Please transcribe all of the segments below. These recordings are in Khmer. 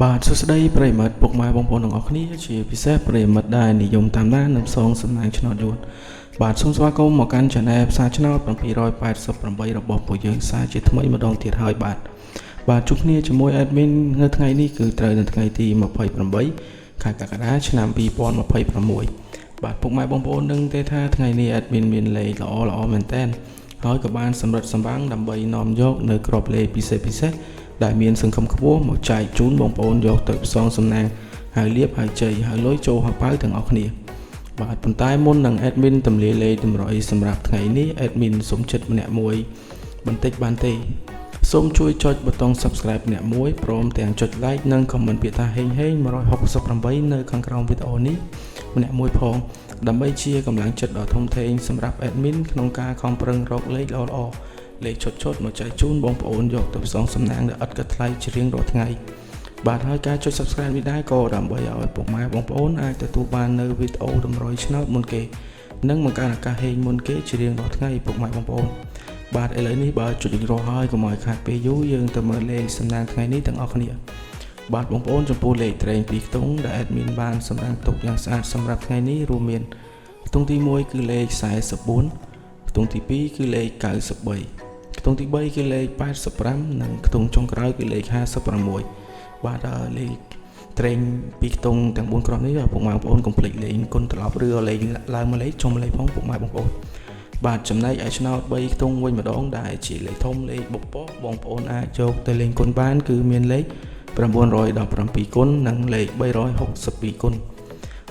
បាទសួស្តីប្រិយមិត្តពុកម៉ែបងប្អូនទាំងអស់គ្នាជាពិសេសប្រិយមិត្តដែលនិយមតាមដាននិងផ្សងសំណាងឆ្នោតយួនបាទសូមស្វាគមន៍មកកាន់ Channel ផ្សារឆ្នោត788របស់ពួកយើងសារជាថ្មីម្ដងទៀតហើយបាទបាទជួបគ្នាជាមួយ admin នៅថ្ងៃនេះគឺត្រូវនៅថ្ងៃទី28ខែកក្កដាឆ្នាំ2026បាទពុកម៉ែបងប្អូននឹងទេថាថ្ងៃនេះ admin មានលេខល្អល្អមែនតើហើយក៏បានសម្រិតសម្បាំងដើម្បីនាំយកនៅក្របលេខពិសេសពិសេសដែលមានសង្ឃឹមខ្ពស់មកចែកជូនបងប្អូនយកទៅផ្សងសំណាងហើយលៀបហើយជ័យហើយលុយចូលហោប៉ៅទាំងអស់គ្នាបាទប៉ុន្តែមុននឹង admin ទម្លាយលេខតម្រុយសម្រាប់ថ្ងៃនេះ admin សូមចិត្តម្នាក់មួយបន្តិចបានទេសូមជួយចុចប៊ូតុង Subscribe ម្នាក់មួយព្រមទាំងចុច Like និង Comment ពាក្យថាហេងហេង168នៅខាងក្រោមវីដេអូនេះម្នាក់មួយផងដើម្បីជាកម្លាំងចិត្តដ៏ធំធេងសម្រាប់ admin ក្នុងការខំប្រឹងរកលេខល្អៗលេខឈុតឈុតមកចែកជូនបងប្អូនយកទៅផ្សងសំណាងដែលឥតគិតថ្លៃជារៀងរាល់ថ្ងៃបាទហើយការចុច Subscribe នេះដែរក៏ដើម្បីឲ្យពុកម៉ែបងប្អូនអាចទទួលបាននៅវីដេអូតម្រុយឆ្នោតមុនគេនិងបង្កើនឱកាសហេងមុនគេជារៀងរាល់ថ្ងៃពុកម៉ែបងប្អូនបាទឥឡូវនេះបើចុចរួចរាល់ហើយកុំឲ្យខាតពេលយូរយើងទៅមើលលេខសំណាងថ្ងៃនេះទាំងអស់គ្នាបាទបងប្អូនចំពោះលេខត្រេងពីរខ្ទង់ដែល admin បានសម្រាំងទុកយ៉ាងស្អាតសម្រាប់ថ្ងៃនេះរួមមានខ្ទង់ទី1គឺលេខ44ខ្ទង់ទី2គឺលេខ93ខ្ទង់ទី3គឺលេខ85និងខ្ទង់ចុងក្រោយគឺលេខ56បាទលេខត្រេងពីរខ្ទង់ទាំង4គ្រាប់នេះពុកម៉ែបងប្អូនកុំភ្លេចលេងគុណត្រឡប់ឬលេងឡើងមកលេខចុះមកលេខផងពុកម៉ែបងប្អូនបាទចំណែកឯឆ្នោត3ខ្ទង់វិញម្ដងដែលជាលេខធំលេខបុកប៉ុបងប្អូនអាចយកទៅលេងគុណបានគឺមានលេខ917គុណនិងលេខ362គុណ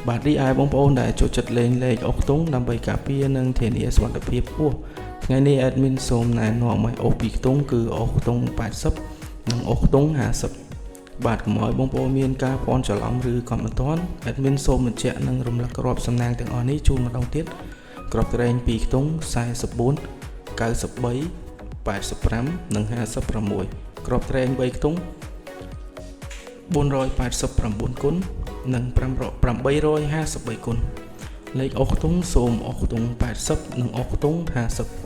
បាទរីឯបងប្អូនដែលចូលចិត្តលេងលេខអុកខ្ទង់ដើម្បីការពារនិងធានាសុវត្ថិភាពខ្ពស់ថ្ងៃនេះ admin សូមណែនាំឲ្យអូសពីរខ្ទង់គឺអូសខ្ទង់80និងអូសខ្ទង់50បាទកុំឲ្យបងប្អូនមានការភ័ន្តច្រឡំឬក៏មិនទាន់ admin សូមបញ្ជាក់និងរំលឹកក្របសំណាងទាំងអស់នេះជូនម្ដងទៀតក្របត្រែង2ខ្ទង់44 93 85និង56ក្របត្រែង3ខ្ទង់489គុណនិង853គុណលេខអុសខ្ទង់សូមអុសខ្ទង់80និងអុសខ្ទង់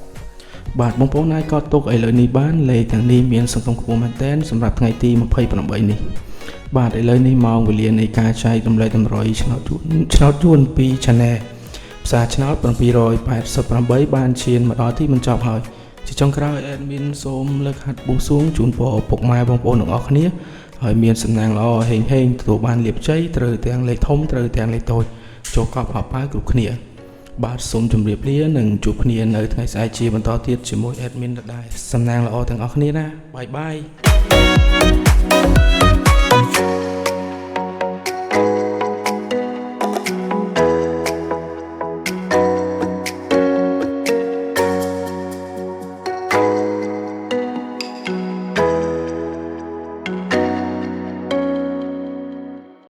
50បាទបងប្អូនអាចកត់ទុកឥឡូវនេះបានលេខទាំងនេះមានសង្ឃឹមខ្ពស់មែនទែនសម្រាប់ថ្ងៃទី28នេះបាទឥឡូវនេះម៉ោងវេលានៃការចែករំលែកតម្រុយឆ្នោតយួនឆ្នោតយួនពី Channel ផ្សារឆ្នោត788បានឈានមកដល់ទីបញ្ចប់ហើយជាចុងក្រោយ admin សូមលើកហត្ថបួងសួងជូនពរពុកម៉ែបងប្អូនទាំងអស់គ្នាហើយមានសំណាងល្អហេងហេងទទួលបានលាភជ័យត្រូវទាំងលេខធំត្រូវទាំងលេខតូចចូលកប់ហោប៉ៅគ្រប់គ្នាបាទសូមជម្រាបលានិងជួបគ្នានៅថ្ងៃស្អែកជាបន្តទៀតជាមួយ admin ដដែលសំណាងល្អទាំងអស់គ្នាណាbye bye.